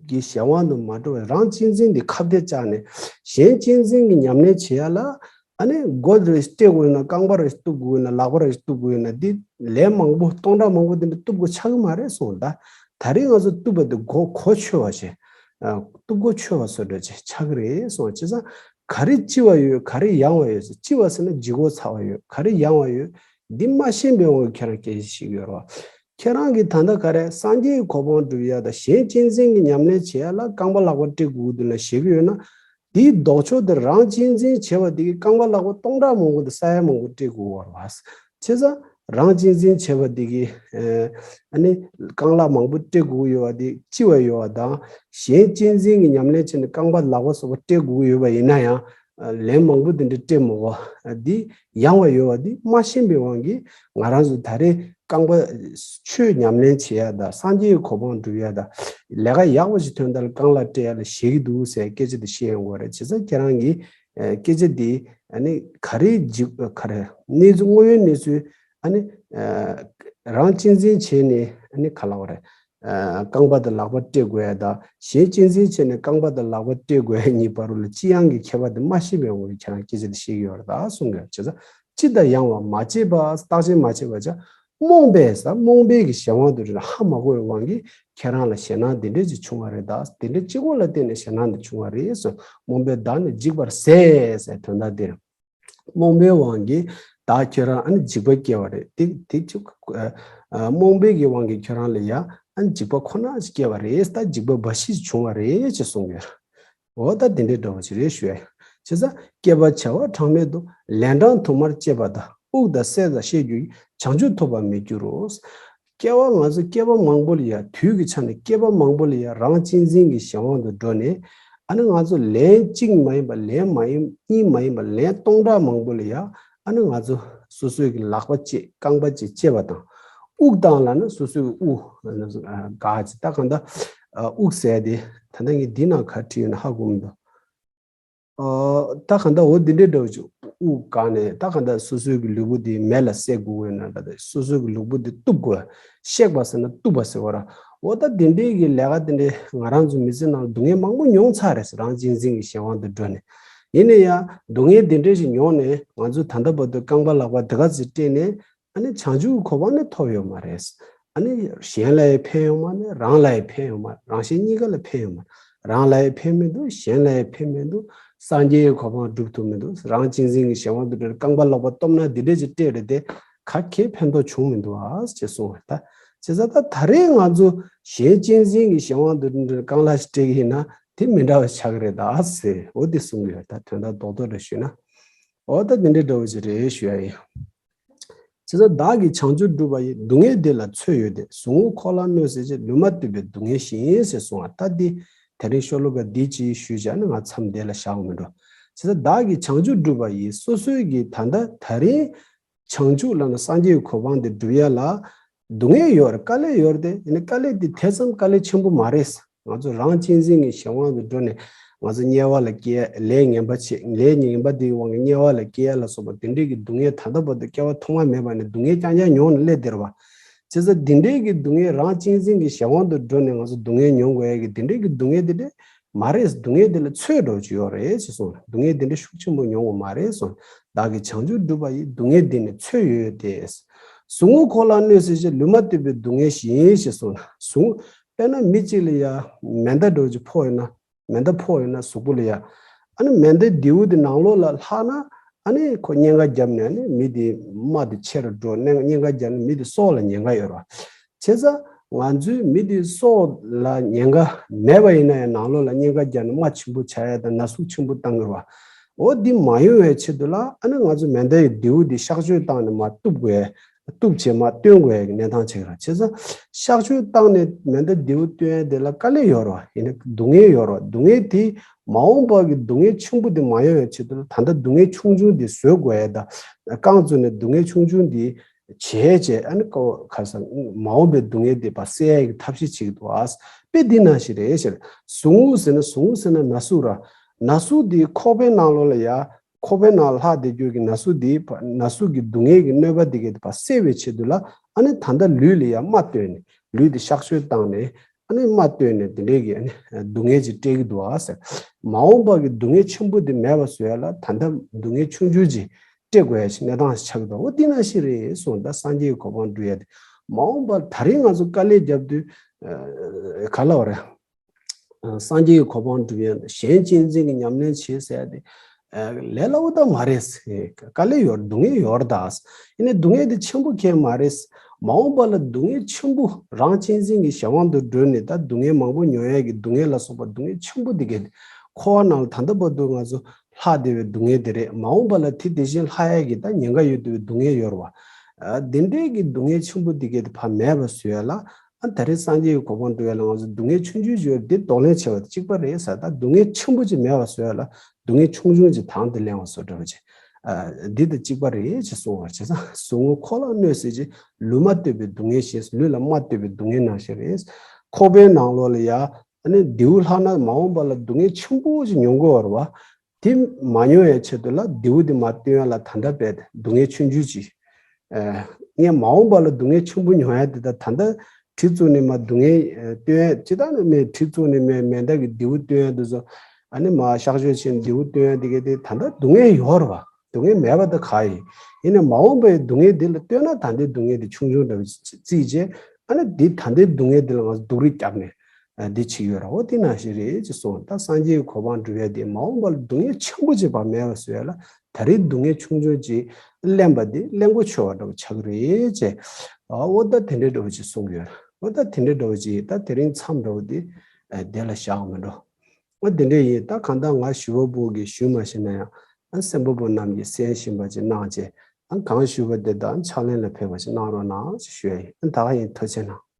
གྱི་གཞན་དབང་དུ་མ་འགྲོ་བའི། རང་གཅེས་འཛིན་འདི་ཁ་གཏད་བཅག་ནས་གཞན་གཅེས་འཛིན་གྱི་ཉམས་ལེན་བྱེད་ཡ་ལ། ཨ་ནི་མགོ་རེ་གཏུབ་དགོས་ན། རྐང་པ་རེ་གཏུབ་དགོས་ན། ལག་པ་རེ་གཏུབ་དགོས་ན། འདི་ལན་མང་པོ་སྟོང་ཕྲག་མང་པོ་དེ་འདྲ་གཏུབ་དགོས་ཆགས་ཀྱི་མ་རེད་གསུངས། ད་ད་རེས་ང་ཚོ་གཏུབ་པ་དེ་གོ་གོ་ཆོད་པ་བྱས། ཨ། གཏུབ་གོ་ཆོད་པ་བཟོ་འདྲ་བྱས་ཆགས་ཀྱི་རེད་གསུངས། བྱས་ཙང་ག་རེ་ལྕི་བ་ཡོད། ག་རེ་ཡང་བ་ཡོད། ལྕི་བ་ཟེར་ན་ལྗིད་ཁོག་ཚ་བ་ཡོད། ག་རེ་ཡང་བ་ཡོད། འདི་མ་ཤེས་པའི་དབང་གིས་ཁྱེད་རང་སྐད་ཆ་བཤད་ཀྱི་ཡོད་རེད་བ། ཁྱེད་རང་གིས་ད་ལྟ་ག་རེ་སངས་རྒྱས་ཀྱི་གོ་འཕང་སྒྲུབ་ཡ་དང་གཞན་གཅེས་འཛིན་གྱི་ཉམས་ལེན་བྱེད་ཡ་ལ་རྐང་པ་ལག་པ་སྤྲད་དགོས་ཀྱི་འདུག་ལབ་བཤད་ཀྱི་ཡོད་ན། དེའི་ལྡོག་ཕྱོགས་དེ་རང་གཅེས་འཛིན་བྱས་པ་དེ་གིས་རྐང་པ་ལག་པ་སྟོང་ཕྲག་མང་པོ་དེ་ས་ཡ་མང་པོ་སྤྲད་དགོས་པ་རེད་བ། བྱས་ཙང་རང་གཅེས་འཛིན་བྱས་པ་དེ་གིས། ཨ་ནི་རྐང་ལག་མང་པོ་སྤྲད་དགོས་ཀྱི་ཡོད་པ་དེ་ལྕི་བ་ཡོད་པ་དང་། གཞན་གཅེས་འཛིན་གྱི་ཉམས་ལེན་བྱས་ནས་རྐང་པ་ལག་པ་སོགས་པ་སྤྲད་དགོས་ཀྱི་ཡོད་པ་ཡིན་ན་ཡང་། ལན་མང་པོ་དེ་འདྲ་སྤྲད་མི་དགོས་པ། འདི་ཡང་བ་ཡོད་པ་འདི་མ་ཤེས་པའི་དབང་གིས་ང་རང་ཚོ་ད་རེས་རྐང་པ་ཆོས་ཉམས་ལེན་བྱེད་ཡ་དང་། སངས་རྒྱས་ཀྱི་གོ་འཕང་སྒྲུབ་ཡ་དང་། ལས་ཀ་ཡག་པོ་ཞིག་ཐོན་དུས་ལ་རྐང་ལག་སྤྲད་ཡ་ལ་ཞེད་ཀྱི་འདུག་ཟེར་སྐད་ཆ་དེ་བཤད་ཡོང་གི་རེད། བྱས་ཙང་ཁྱེད་རང་གིས་སྐད་ཆ་འདི་ཨ་ནི་ག་རེ་འཇིགས། ག་རེ་གནས་ཚུལ། དངོས་ཡོད་གནས་ཚུལ། ཨ་ནི་རང་གཅེས་འཛིན་བྱས་ནས། ཨ་ནི་ག་ལབ་དགོས་རེད། རྐང་པ་དང་ལག་པ་སྤྲད་དགོས་ཡ་དང་གཞན་གཅེས་འཛིན་བྱས་ནས་རྐང་པ་དང་ལག་པ་སྤྲད་དགོས་ཡ་གཉིས་བར་ལ་ཅི་ཡང་གི་ཁྱད་པར་དེ་མ་ཤེས་པའི་དབང་གིས་ཁྱེད་རང་སྐད་ཆ་དེ་བཤད་ཀྱི་ཡོད་རེད་ད་གསུང་གི་ཡོད། བྱས་ཙང་སྤྱི་དང་ཡང་བ་མ་བྱས་པ་བརྟག་དཔྱད་མ་བྱས་པ་བྱ་རྨོངས་པས་ས་རྨོངས་པའི་གི་གཞན་དབང་དུ་རེད་ཧ་མ་གོ་བའི་དབང་གིས་ཁྱེད་རང་ལ་ཞེད་སྣང་དེ་འདྲས་ཅིག་བྱུང་བ་རེད་ད། དེ་འདྲས་གཅིག་པོ་ལ་བརྟེན་ནས་ཞེད་སྣང་དེ་བྱུང་བ་རེད་སོ། རྨོངས་པས་བདག་ནི་འཇིགས་པར་ཟད་ཟེར་དོན་དག་འདིར། རྨོངས་པའི་དབང་གིས་བདག་ཁྱོད་རང་ཨ་ནི་འཇིགས་པ་སྐྱེ་བ་རེད་དེ་དེ་ཅིག་རྨོངས་པའི་གི་དབང་གིས་ཁྱོད་རང་ལ་ཡ་ཨ་ནི་འཇིགས་པ་ཁོ་ན་ཅིག་སྐྱེ་བ་རེད་ད། འཇིགས་པ་འབའ་ཞིག་བྱུང་བ་རེད་ཅེས་གསུངས་ཡོད། འོ་ད་དེ་འདྲའི་འདྲ་བོ་ཅིག་རེད་ཞུ་ཡ། བྱས་ཙང་བསྐལ་པ་བྱ་བ་གྲངས་མེད་དུ་ལན་གྲངས་དུ་མར་བཅད་པ་དང་དབུགས་དང་སྲས་དང་བཤད་རྒྱུ་ཡིས་བྱང་ཆུབ་ཐོབ་པར་མི་འགྱུར་རོ། བསྐལ་པ་ང་ཚོ་བསྐལ་པ་མང་པོ་ལ་ཡ་དུས་ཀྱི་ཆ་ནས་བསྐལ་པ་མང་པོ་ལ་ཡ་རང་གཅེས་འཛིན་གྱི་གཞན་དབང་དུ་འགྲོ་ནས་ཨ་ནི་ང་ཚོ་ལན་གཅིག་མ་ཡིན་པ་ལན་མ་ཡིན་གཉིས་མ་ཡིན་པ་ལན་སྟོང་ཕྲག་མང་པོ་ལ་ཡ་ཨ་ནི་ང་ཚོ་སོ་སོའི་གི་ལག་པ་བཅད་རྐང་པ་བཅད་བཅད་པ་དང་དབུགས་བཏང་ལ་ནི་སོ་སོའི་གི་དབུགས་འགག་ཅིག་ད་གང་ལྟར་དབུགས་ཟད་དེ་ད་ལྟ་ངས་འདི་ནང་ག་བྲིས་ཡོད་ན་ཧ་གོ་མི་འདུག་ཨ། ད་ག་འདྲ་འོ་འདི་འདྲའི་འདྲ་བོ་ཅིག་དབུགས་བཀག་ནས་ད་ག་འདྲ་སོ་སོའི་གི་ལུས་པོ་འདི་མེ་ལ་བསྲེག་དགོས་ཀྱི་ཡོད་ན་འདྲ་དེ་སོ་སོའི་གི་ལུས་པོ་འདི་གཏུབ་དགོས། བཤིག་པ་ཟེར་ན་གཏུབ་པ་ཟེར་བ་ར། འོ་ད་འདི་འདྲའི་གི་ལས་ཀ་འདི་འདྲའི་ང་རང་ཚོ་མི་ཚེ་ནང་སྡུག་བསྔལ་མང་པོ་མྱོང་ཚར་རེད་ཟེར་རང་གཅེས་འཛིན་གི་གཞན་དབང་དུ་འགྲོ་ནས། ཡིན་ན་ཡང་སྡུག་བསྔལ་འདི་འདྲའི་ཞིག་མྱོང་ནས་ང་ཚོ་ད་ལྟ་བར་དུ་རྐང་པ་ལག་པ་འདི་ག་ཚོད་བཀྲེས་ནས། ཨ་ནི་བྱང་ཆུབ་གོ་འཕང་ནི་ཐོབ་ཡོད་མ་རེད། ཨ་ནི་གཞན་ལ་ཡང་ཕན་ཡོད་མ་རེད། རང་ལ་ཡང་ཕན་ཡོད་མ་རེད། རང་གཞན་གཉིས་ཀ་ལ་ཕན་ཡོད་མ་རེད། རང་ལ་ཡང་ཕན་མི་འདུག་གཞན་ལ་ཡང་ཕན་མི་འདུག་སངས་རྒྱས་ཀྱི་གོ་འཕང་སྒྲུབ་ཐུབ་མི་འདུག་རང་གཅེས་འཛིན་གྱི་གཞན་དབང་དུ་འགྲོ་རྐང་པ་ལག་པ་སྟོབས་ན་འདི་འདྲས་ཅིག་སྤྲད་རེད་དེ་ག་གེ་ཕན་ཐོགས་བྱུང་མི་འདུག་ཨ་ཅེས་གསུངས་པ་རེད་ད། བྱས་ཙང་ད་ད་རེས་ང་ཚོ་གཞན་གཅེས་འཛིན་གྱི་གཞན་དབང་དུ་འགྲོ་རྐང་ལག་ཅིག་སྤྲད་ཀྱི་ཡིན་ན་དེ་མི་འདྲ་བ་ཆགས་ཀྱི་རེད་ད་ཟེར་འོ་དེ་གསུང་གི་ཡོད་ད། དོན་དག་རྡོག་རྡོག་རེ་ཞུས་ན། འོ་ད་དེ་འདྲའི་འདྲ་བོ་ཅིག་རེད་ཞུ་ཡ་ཡིན། བྱས་ཙང་བདག་གིས་བྱང་ཆུབ་བསྒྲུབས་པ་ཡི། སྡུག་བསྔལ་འདི་ལ་ཚོད་ཡོད་དེ། ཟུག་རྔུ་འཁོར་ལ་གནོད་བྱེད་ཅིང་། ལུས་མ་བཏུབ་པའི་སྡུག་བསྔལ་ཞིག་ཡིན་ཟེར་གསུངས་པ་ད་འདི་དེ་རིང་ཤོ་ལོ་ཀ་འདི་ཅིག་ཞུས་བྱས་ན་ང་མཚམས་འདི་ལ་བཞག་མི་འགྲོ། བྱས་ཙང་བདག་གིས་བྱང་ཆུབ་བསྒྲུབས་པ་ཡི། སོ་སོའི་གི་ད་ལྟ་ད་རིང་བྱང་ཆུབ་ལབ་ན་སངས་རྒྱས་ཀྱི་གོ་འཕང་དེ་སྒྲུབ་ཡ་ལ་སྡུག་བསྔལ་ཡོད་རེད། དཀའ་ལས་ཡོད་རེད་དེ། ཡིན་ན་དཀའ་ལས་དེ་དེ་ཙམ་དཀའ་ལས་ཆེན་པོ་མ་རེད། ང་ཚོ་རང་གཅེས་འཛིན་གྱི་གཞན་དབང་དུ་འགྲོ་ནས་ང་ཚོ་དམྱལ་བ་ལ་སྐྱེ་ལས་ངན་པ་བྱེད་ལས་ངན་པ་དེའི་དབང་གིས་དམྱལ་བ་ལ་སྐྱེ་ཡ་ལ་སོགས་པ་དེ་འདྲའི་གི་སྡུག་བསྔལ་ད་ལྟ་བར་དུ་སྐྱེ་བ་ཐོག་མ་མེད་པ་ནས་སྡུག་བསྔལ་རྐྱང་རྐྱང་མྱོང་ནས་སླེབས་བསྡད་རེད་བ། བྱས་ཙང་འདི་འདྲའི་གི་སྡུག་བསྔལ་རང་གཅེས་འཛིན་གྱི་གཞན་དབང་དུ་འགྲོ་ནས་ང་ཚོ་སྡུག་བསྔལ་མྱོང་དགོས་ཡ་གི་དེ་འདྲའི་གི་སྡུག་བསྔལ་དེ་འདྲ་མ་རེད། སྡུག་བསྔལ་དེ་ལ་ཚོད་འགྲོ་གི་ཡོད་རེད་ཅེས་གསུངས། སྡུག་བསྔལ་དེ་འདྲ་ཤུགས་ཆེན་པོ་མྱོང་བ་མ་རེད་གསུངས། བདག་གིས་བྱང་ཆུབ་བསྒྲུབས་པ་ཡི། སྡུག་བསྔལ་འདི་ནི་ཚོད་ཡོད་དེ། ཟུག་རྔུ་འཁོར་ལ་གནོད་བྱེད་ཅིང་། ལུས་མ་བཏུབ་པའི་སྡུག་བསྔལ་ཞིག་ཡིན་ཞེས་གསུངས། ཟུག་རྔུ་དཔེར་ན་མི་གཅིག་ལ་ཡ་མེ་མདའ་འདྲ་བོ་ཅིག་ཕོག་ཡོད་ན། མེ་མདའ་ཕོག་ཡོད་ན་གཟུགས་པོ་ལ་ཡ། ཨ་ནི་མེ་མདའི་མདེའུ་དེ་ནང་ལོགས་ལ་ལྷག་ན་ཨ་ནི་ཁོ་གཉན་ཁ་བརྒྱབ་ནས་ཨ་ནི་མི་དེ་རྨ་དེ་ཆེ་རུ་འགྲོ། གཉན་ཁ་བརྒྱབ་ནས་མི་དེ་སྲོག་ལ་ཉེན་ཁ་ཡོད་རེད་བ། བྱས་ཙང་ང་ཚོའི་མི་དེ་སྲོག་ལ་ཉེན་ཁ་མེད་པ་ཡིན་ན་ཡང་ནང་ལོགས་ལ་གཉན་ཁ་བརྒྱབ་ནས་རྨ་ཆེན་པོ་ཆགས་ཡ་དང་ན་ཟུག་ཆེན་པོ་བཏང་གི་རེད་བ། འོ་འདི་མ་ཡོང་བའི་ཆེད་དུ་ལ་ཨ་ནི་ང་ཚོ་མེ་མདའི་མདེའུ་འདི་གཤག་བཅོས་བཏང་ནས་མར་གཏུབ་དགོས། གཏུབ་བྱས་མར་བཏོན་དགོས་ཡ་གི་གནས་སྟངས་ཆགས་ཀྱི་རེད། བྱས་ཙང་གཤག་བཅོས་བཏང་ནས་མེ་མདའ་མདེའུ་བཏོན་ཡ་དེ་ལ་དཀའ་ལས་ཡོད་རེད་བ། ཡིན་ན་སྡུག་བསྔལ་ཡོད་རེད་བ། སྡུག་བསྔལ་དེ་མ་འོངས་པ་གི་སྡུག་བསྔལ་ཆེན་པོ་དེ་མ་ཡོང་བའི་ཆེད་དུ་ལ་ད་ལྟ་སྡུག་བསྔལ་ཆུང་ཆུང་དེ་བཟོད་དགོས་ཡ་དང་རྐང་བཙུགས་ནས་སྡུག་བསྔལ་ཆུང་ཆུང་དེ་བྱས་བྱས་ཨ་ནི་ཀོ་ཁ་སང་མ་འོངས་པའི་སྡུག་བསྔལ་དེ་ཕར་སེལ་ཡ་གི་ཐབས་ཤེས་བྱེད་ཀྱི་འདུག་ཨ། དཔེ་འདི་ནང་བཞིན་རེད་ཟེར། ཟུག་རྔུ་ཟེར་ན་ཟུག་རྔུ་ཟེར་ན་ན་ཟུག་ར། ན་ཟུག་དེ་ཁོག་པའི་ནང་ལོགས་ལ་ཡ། ཁོག་པའི་ནང་ལྷག་བསྡད་རྒྱུ་གི་ན་ཟུག་དེ་ཕ་ན་ཟུག་གི་སྡུག་བསྔལ་གྱི་གནོད་པ་དེ་གས་དེ་ཕར་སེལ་བའི་ཆེད་དུ་ལ་ཨ་ནི་ད་ལྟ་ལུས་ལ་ཡ་རྨ་བཏོན་ནས་ལུས་དེ་གཤག་བཅོས་བཏང་ནས་ཨ་ནི་རྨ་བཏོན་ནས་དེ་འདྲའི་གི་ཨ་ནི་སྡུག་བསྔལ་ཅིག་སྤྲད་ཀྱི་འདུག་ཨ་ཟེར། མ་འོངས་པ་གི་སྡུག་བསྔལ་ཆེན་པོ་དེ་མེད་པ་བཟོ་ཡ་ལ་ད་ལྟ་སྡུག་བསྔལ་ཆུང་ཆུང་ཅིག་སྤྲད་དགོས་ཡ་ཞིག་གནས་སྟངས་ཤིག་ཆགས་ཀྱི་འདུག་འོ་དེ་ནང་བཞིན་རེད་གསུངས། ད་སངས་རྒྱས་ཀྱི་གོ་འཕང་འགྲུབ་ཡ་དེ་མ་འོངས་པ་ད་རིང་ང་ཚོ་དཀའ་ལས་བརྒྱབ་དུས་ག་ལ་བ་རེད། སངས་རྒྱས་ཀྱི་གོ་འཕང་སྒྲུབ་ཡ་གཞན་གཅེས་འཛིན་གྱི་ཉམས་ལེན་བྱེད་ཟེར་ཡ་དེ་ལས་སླ་བོ་ད་མ་རེད། དཀའ་ལས་ཡོད་རེད། སྡུག་བསྔལ་ཡོད་རེད་ད། ཡིན་ནའི་སྡུག་བསྔལ་དེ་ཆེན་པོ་གང་ཡང་མ་རེད། མ་འོངས་པ་ལ་སྡུག་བསྔལ་ཆེན་པོ་རང་གཅེས་འཛིན་གྱི་གཞན་དབང་དུ་འགྲོ་ནས་ད་སྡུག་བསྔལ་མང་པོ་མྱོང་ཡ་གི་སྡུག་བསྔལ་ལ་སོགས་པ་སྡུག་བསྔལ་ཆེན་པོ་དེ་གས་འཁོར་བ་ནང་ལ་ད་ལྟ་བར་དུ་ང་ཚོ་ལྷག་བསྡད་པའི་སྡུག་བསྔལ་དེ་རེད། མ་འོངས་པ་ལ་དེ་དེ་བཞིན་ལྷག་ཡ་གི་ད་ཉེན་ཁ་ཡོད་བསྡད་པའི་སྡུག་བསྔལ་ཡོད་རེད་བ། དེ་འདྲའི་གི་སྡུག་བསྔལ་ཆེན་པོ་དེ་གས་དེ་ཕར་མེད་པ་བཟོ་ཡ་ལ། ཨ་ད་རེས་སངས་རྒྱས་ཀྱི་གོ་འཕང་འགྲོ་ཡ་ལ་ང་ཚོ་སྡུག་བསྔལ་ཆུང་ཆུང་ཅིག་ཡོད་འདི་གདོང་ལེན་བྱས་པ་དང་གཅིག་པ་རེད་ཟེར། ད་སྡུག་བསྔལ་ཆེན་པོ་ཅིག་མེད་པ་བཟོ་ཡ་ལ་སྡུག་བསྔལ་ཆུང་ཆུང་ཅིག་དང་དུ་ལེན་པ་བཟོ་འདྲ་བ་ཅིག་ཨ་འདི་དང་གཅིག་པ་རེད་ཅེས་གསུངས་པ་རེད། བྱས་ཙང་ཟུག་རྔུ་འཁོར་ལ་གནོད་བྱེད་ཅིང་། ལུས་མ་བཏུབ་པའི་སྡུག་བསྔལ་ཞེས། ལུས་ལ་རྨ་བཏོན་པའི་སྡུག་བསྔལ་ནང་བཞིན་རེད། ཁོག་པའི་ནང་ལོགས་ལ་ཡ་ཨ་ནི་མདེའུ་ལྷག་ན་མ་འོངས་པ་ལ་སྡུག་བསྔལ་ཆེན་པོ་ཅིག་མྱོང་དགོས་པ་རེད་བ། དེ་མ་མྱོང་ཡའི་ཆེད་དུ་ལ་མདེའུ་དེ་མ་བཏོན་ཡ་ལ་ད་ལྟ་བས་སྡུག་བསྔལ་ཆུང་ཆུང་ཅིག་ཨ་ངས་མ་འོངས་པ་ལ་སྡུག་བསྔལ་ཆེན་པོ་མྱོང་ཡ་དེ་ད་ད་ལྟ་ གྲི་བཙུགས་ནས་མར་སྡུག་བསྔལ་སྟོན་ཡ་ཅི་ལྟར་ནས་མེད། གྲི་བཙུགས་ནས་མེད་མེ་མདའ་གི་མདེའུ་སྟོན་ཡ་དེ་ཚོ། ཨ་ནི་མར་གཤག་བཅོས་བྱས་ནས་མདེའུ་སྟོན་ཡ་དེ་ག་དེ་ད་ལྟ་སྡུག་བསྔལ་ཡོད་རེད་བ། སྡུག་བསྔལ་མེད་པ་ད་ག་ཡིན། ཡིན་ནའི་མ་འོངས་པའི་སྡུག་བསྔལ་འདི་ལ་ལྟོས་ན་ད་ལྟའི་སྡུག་བསྔལ་དེ་ཆུང་ཆུང་འདྲ་བོ་བརྩིས་བྱས། ཨ་ནི་འདི་ད་ལྟའི་སྡུག་བསྔལ་འདི་ལ་ང་ཚོ་སྡུག་རུས་བརྒྱབ་ནས་འདི་བྱེད་ཀྱི་ཡོད་རེད། འོ་དེ་ནང་བཞིན་རེད་ཅེས་གསུངས། ད་སངས་རྒྱས་ཀྱི་གོ་འཕང་སྒྲུབ་ཡ་དེ་མ་འོངས་པ་ལ་སྡུག་བསྔལ་ཆེན་པོ་ཅིག་ཕར་མེད་པ་བཟོ་ཡ་ལ་ད་རེས་སྡུག་བསྔལ་ཆུང་ཆུང་ཅིག་ལེན་པ་དེ་ཀླན་ཀོ་ཆེ་བ་འདྲ་བོ་ཆགས་ཀྱི་རེད་ཅེས། འོ་ད་དེ་འདྲའི་འདྲ་བོ་ཅིག་གསུང་གི་ཡོད་རེད། འོ་ད་དེ་འདྲའི་འདྲ་བོ་ཅིག་ད་དེ་རིང་མཚམས་འདྲ་བོ་དེ་དེ་ལ་བཞག་མི་འགྲོ། ཨ་དེ་འདྲ་ཡིན། ད་གང་ལྟར་ང་ཞུ་བ་པོ་གིས་ཞུས་མ་ཤེས་ན་ཡང་། ཨ་གསན་པ་པོ་རྣམས་ཀྱིས་གསན་བཞིན་པ་ཅིག་གནང་བྱས། ཨ་གང་ཞུས་པ་དེ་དག་ཕྱག་ལེན་ལ་ཕེབས་པ་ཅིག་གནང་རོགས་གནང་ཞེས་ཞུ་ཡ་ཡིན། ཨ་ད་ག་ཡིན། ཐུགས་རྗེ་གནང་།